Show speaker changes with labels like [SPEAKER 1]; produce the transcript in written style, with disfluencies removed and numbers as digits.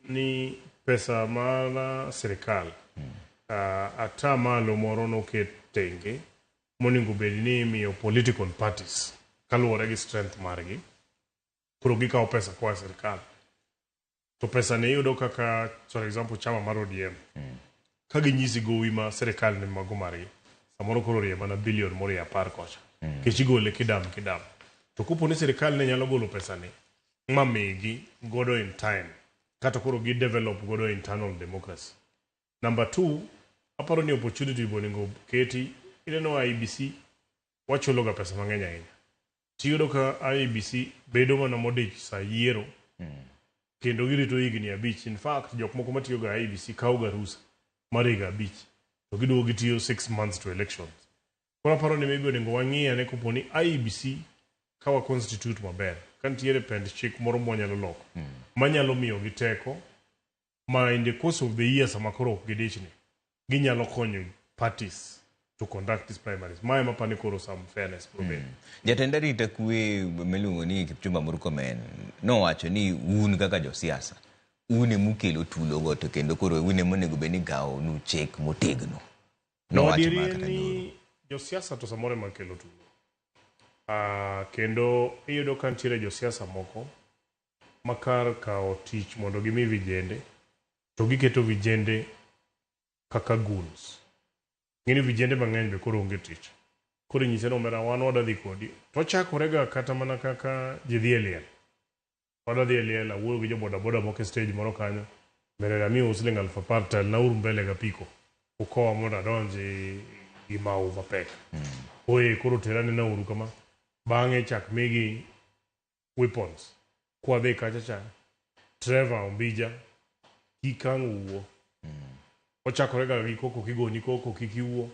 [SPEAKER 1] Ni pesa mar sirikal ata malo moro noket tenge monego bed ni imiyo political parties kaluwore gi strength margi. Koro gikawo pesa koa e sirikal. To pesa ni iyudo kaka for example chama mar ODM ka ginyisi gowi ma sirikal ni mago margi samoro koro orie mana bilion morie 10 kocha nikech igole kidam kidam. To kopo ni sirikal ne nyalo golo pesa ni ma migi godo in time kata koro gi develop godo internal democracy. Number 2, aparo ni opportunity be onego keti. Ineno IEBC wachulo ga pesa mang'eny ahinya. Tiyudo ka IEBC bedo mana modich sa yiero kendo girito higni 5. In fact, jok moko matiyo ga IEBC kawo ga rusa mar higa 5 to giduogo gitiyo 6 months to elections. Koro aparo ni maybe onego wang'i ane kopo ni IEBC ka wa constitute maber, ka nitiere pend chik moro mwanyalo loko manyalo miyogi teko ma in the course of the year sama koro ok gidichni ginyalo konyo parties to conduct these primaries. Mae mapani koro some fairness biro bedo.
[SPEAKER 2] Jatend arita kwe miluongo ni Kipchumba Murkomen nowacho ni un kaka josiasa un emukelo tulogo to kendo koro un emonego bed ni gawonu chik motegno.
[SPEAKER 1] No,
[SPEAKER 2] Nowacho
[SPEAKER 1] adieri
[SPEAKER 2] ma
[SPEAKER 1] en
[SPEAKER 2] kata nyoro.
[SPEAKER 1] ni josiasa to samoro ema kelo tulo. Kendo iyudo ka nitiere josiasa moko ma kar kawo tich mondo gimi vijende to giketo vijende kaka goons. Ng'eni vijende mang'eny be koro onge tich. Koro inyise ni omera wan wadwa dhi kodi. To ochakore ga kata mana kaka ji dhi e liel. Wadwa dhi e liel, awuoyo gi jo boda boda moko e stage moro kanyo. Mbele amiyo siling 10,000 telnauru mbele ga apiko. Ukowa mondo adonji gi mau mapek. Oye koro tera ne Nauru kama. Bang'e chak migi weapons. Kwadhi kacha cha, Trevor Ombija kik ang' wuo. Ochakore ga gi koko kigoni koko kik iwuo.